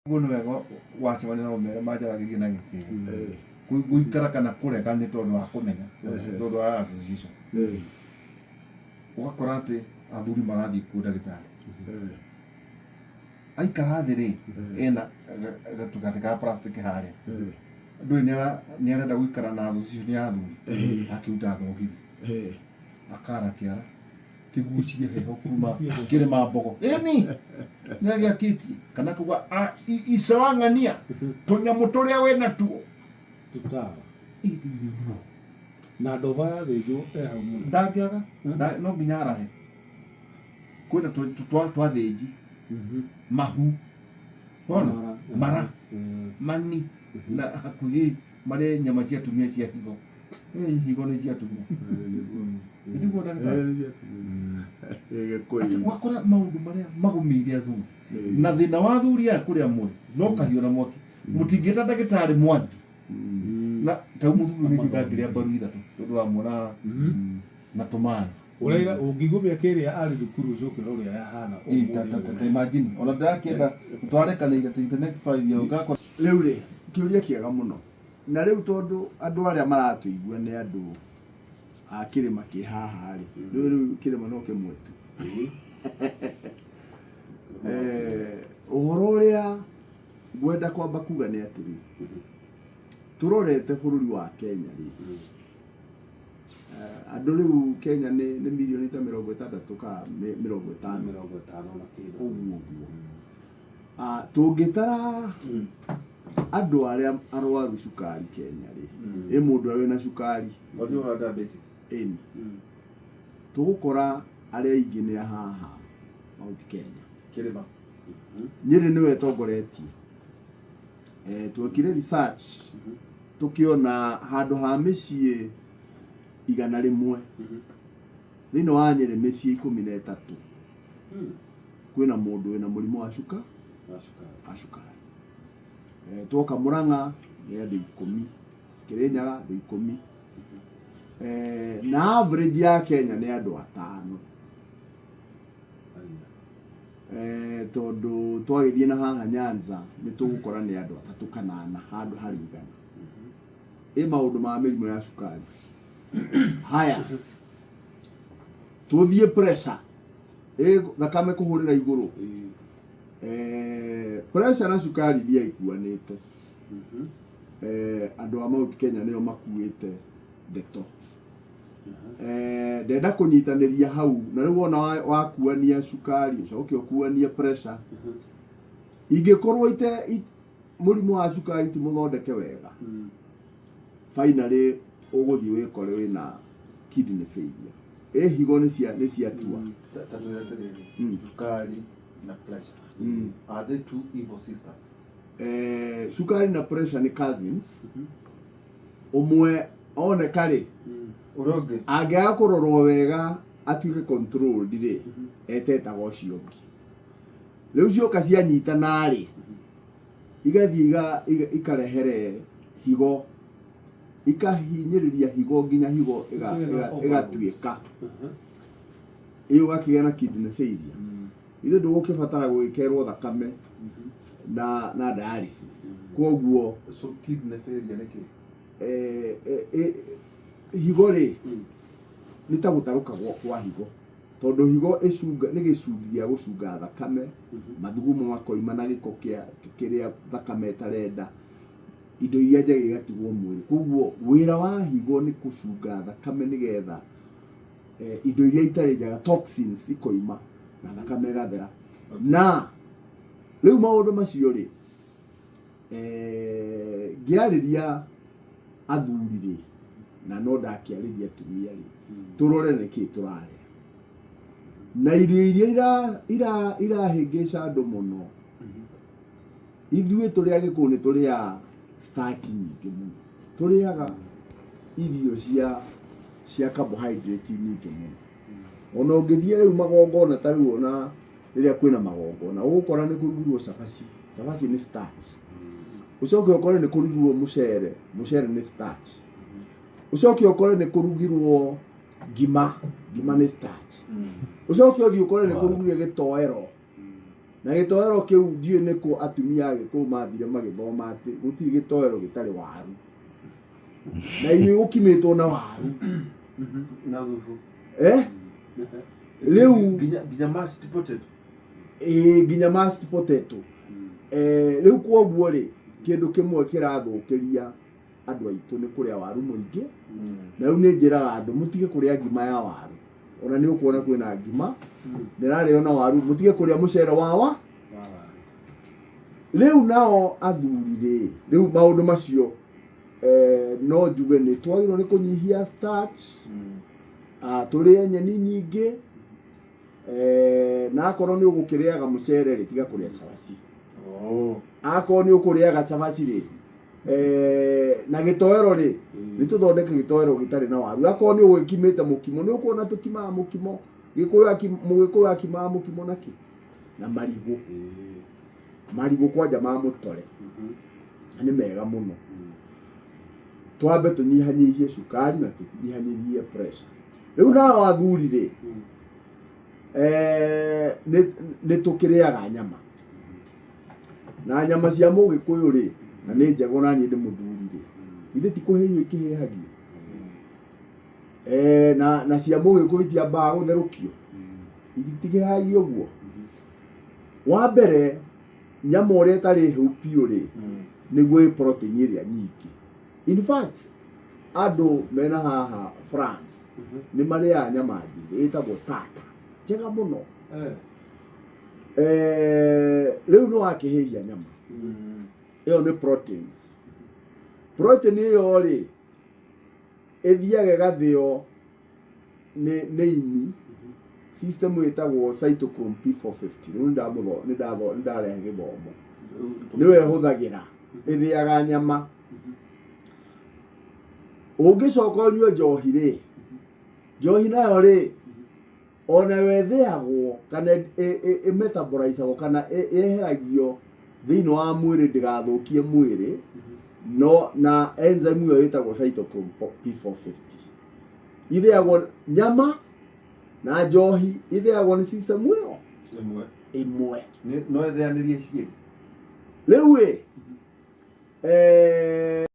Ũguo nĩ wega wacemania nao mere manjaragĩrie na gĩtĩo. Gũikara kana kũrega nĩ tondũ wa kũmenya, tondũ wa association. Ũgakora atĩ athuri marathiĩ kuo ndagĩtarĩ. Aikara thĩ rĩ, ena gatũgatĩ ka plastic harĩa. Ndũĩ nĩ arenda gũikara na association ya athuri, akĩruta thogithi, akara kĩara. Kĩgucie heho kuma kĩrĩma mbogo ĩni nĩagĩakĩtie kana kuga icawang'ania tũnyamũ tũrĩa wĩ natuo tutawa Ĩthĩ nĩ ruo. Na ndoba yathĩnjwo e hau mũno. Ndangĩaga no nginya arahe kwĩna twathĩnji mahu wona Mara. Mara mani na hakuhĩ marĩa nyama cia atumia cia higo. Ĩ, higo nĩ cia atumia. Nĩguo ndagĩtarĩ. Atĩ wakora maũndũ marĩa magũmĩire athuri na thĩna wa athuri aya kũrĩa mũrĩ no kahiũ na mwaki mũtingĩta ndagĩtarĩ mwangi na tau mũthuri nĩ njuga ngĩrĩa mbaru ithatũ tondũ ũramuona haha na tũmaĩ. Ũraira ũngĩigua mĩaka ĩrĩa arĩ thukuru ũcoke ũrore ũrĩa yahana Ĩ, ta imagine ona ndĩrakĩenda twarekanĩire atĩ the next 5 years ũgakora. Rĩu rĩ, kĩũria kĩega mũno. Na rĩu tondũ andũ arĩa maratũigua nĩ andũ a kĩrĩma kĩ haha rĩ, rĩu rĩu kĩrĩma no kĩmwe tu. Ũhoro ũrĩa ngwenda kwamba kuga nĩ atĩrĩ, tũrorete bũrũri wa Kenya rĩ, andũ rĩu Kenya nĩ mirioni ta 60 kana 50. 50 na kĩndũ. Ũguo ũguo. Tũngĩtara andũ arĩa arwaru cukari Kenya rĩ, ĩ mũndũ ũrĩa wĩna cukari Wajua wa diabetes. Ĩni tũgũkora arĩa aingĩ nĩ a haha Mount Kenya. Kĩrĩma. Nyĩrĩ nĩwe ĩtongoretie. Twekire research tũkĩona handũ ha mĩciĩ 100 thĩinĩ wa Nyĩrĩ mĩciĩ 13 kwĩna mũndũ wĩna mũrimũ wa cuka Wa cukari. Wa cukari. Twoka Mũrang'a nĩ andũ 10, Kĩrĩnyaga andũ 10. Na average ya Kenya nĩ andũ atano. Tondũ twagĩthiĩ na haha Nyanza nĩ tũgũkora nĩ andũ atatũ kana ana handũ harĩ 100. Ĩ maũndũ ma mĩrimũ ya cukari. Haya, tũthiĩ pressure. Ĩ thakame kũhũrĩra igũrũ. Pressure na cukari iria ikuanĩte. Andũ a Mount Kenya nĩo makuĩte ndeto. Ndenda kũnyitanĩria hau na rĩu wona wakuania cukari ũcoke ũkuanie pressure. Ingĩkorwo ite mũrimũ wa cukari ti mũthondeke wega, finally ũgũthiĩ wĩkore wĩna kidney failure. Ĩ higo nĩ ciatua. Ta twĩre atĩrĩrĩ, cukari na pressure. Are they two evil sisters? Cukari na pressure nĩ cousins. Ũmwe oneka rĩ, Ũrĩa ũngĩ. Angĩaga kũrorwo wega atuĩke controlled rĩ, etetaga ũcio ũngĩ. Rĩu cioka cianyitana rĩ, igathiĩ ikarehere higo, ikahinyĩrĩria higo nginya higo ĩgatuĩka. Ĩ ũgakĩgĩa na kidney failure. Ithuĩ ndũgũkĩbatara gwĩkerwo thakame na dialysis. Kwoguo So kidney failure nĩ kĩ? Higo rĩ, nĩ ta gũtarũka kwa higo. Tondũ higo ĩcunga, nĩ gĩcungi gĩa gũcunga thakame, mathugumo makoima na gĩko kĩa kĩrĩa thakame ĩtarenda, indo iria njega igatigwo mwĩrĩ. Koguo wĩra wa higo nĩ gũcunga thakame nĩgetha indo iria itarĩ njega, toxins, ikoima na thakame ĩgathera. Na rĩu maũndũ macio rĩ, ngĩarĩria athuri rĩ, na no ndakĩarĩria atumia rĩ, tũrore nĩkĩ tũrarĩa na irio iria irahĩngĩca andũ mũno. Ithuĩ tũrĩ Agĩkũyũ nĩ tũrĩaga starch nyingĩ mũno, tũrĩaga irio cia carbohydrate nyingĩ mũno. Ona ũngĩthiĩ rĩu magongona ta rĩu ona rĩrĩa kwĩna magongona ũgũkora nĩ kũrugirwo cabaci, cabaci nĩ starch. Ũcoke ũkore nĩ kũrugirwo mũcere, mũcere nĩ starch. Ũcoke ũkore nĩ kũrugirwo ngima, ngima nĩ starch. Ũcoke ũthiĩ ũkore nĩ kũrugirwo gĩtoero. Na gĩtoero kĩu ndiũĩ nĩkũ atumia a Gĩkũyũ mathire magĩthoma atĩ gũtirĩ gĩtoero gĩtarĩ waru. Na irio igũkimĩtwo na waru. Na thubu. Eh? Rĩu Nginya nginya mashed potato. Ĩĩ, nginya mashed potato. Rĩu kwoguo rĩ, kĩndũ kĩmwe kĩrathũkĩria andũ aitũ nĩ kũrĩa waru mũingĩ. Na rĩu nĩ njĩraga andũ mũtige kũrĩa ngima ya waru. Ona nĩ ũkuona kwĩna ngima nĩrarĩo na waru, mũtige kũrĩa mũcere wawa. Rĩu nao athuri rĩ, rĩu maũndũ macio no njuge nĩ twagĩrĩirwo nĩ kũnyihia starch, tũrĩe nyeni nyingĩ, na akorwo nĩ ũgũkĩrĩaga mũcere rĩ, tiga kũrĩa cabaci. Akorwo nĩ ũkũrĩaga cabaci rĩ, na gĩtoero rĩ, nĩ tũthondeke gĩtoero gĩtarĩ na waru. Akorwo nĩ ũgĩkimĩte mũkimo, nĩ ũkuona tũkimaga mũkimo, Mũgĩkũyũ akimaga mũkimo na kĩ? Na marigũ. Marigũ kwanja ma mũtore nĩ mega mũno. Twambe tũnyihanyihie cukari na tũnyihanyihie pressure. Rĩu nao athuri rĩ, nĩ tũkĩrĩaga nyama. Na nyama cia Mũgĩkũyũ rĩ, na nĩ njega ona niĩ ndĩ mũthuri rĩ, githĩ ti kũhĩhio ikĩhĩhagio? Na cia Mũgĩkũyũ itiambaga gũtherũkio, itikĩhĩhagio ũguo. Wa mbere, nyama ũrĩa ĩtarĩ hĩu biũ rĩ, nĩguo ĩ protein ĩrĩa nyingĩ. In fact, andũ mena haha France nĩ marĩaga nyama njĩthĩ ĩtagwo tata, njega mũno. Rĩu nĩ wakĩhĩhia nyama ĩyo nĩ proteins. Protein ĩyo rĩ, ĩthiaga ĩgathĩo nĩ ini, system ĩtagwo cytochrome P450. Rĩu nĩ ndarehe gĩthomo. Nĩwe ĩhũthagĩra, ĩthĩaga nyama. Ũngĩcoka ũnyue njohi rĩ, njohi nayo rĩ, ona yo ĩthĩagwo kana ĩmetabolizagwo kana yeheragio thĩinĩ wa mwĩrĩ ndĩgathũkie mwĩrĩ, no na enzyme ĩyo ĩtagwo cytochrome P450. Ithĩagwo nyama na njohi, ithĩagwo nĩ system ĩyo ĩmwe. Ĩmwe. No ĩthĩanĩrie cierĩ. Rĩu ĩ,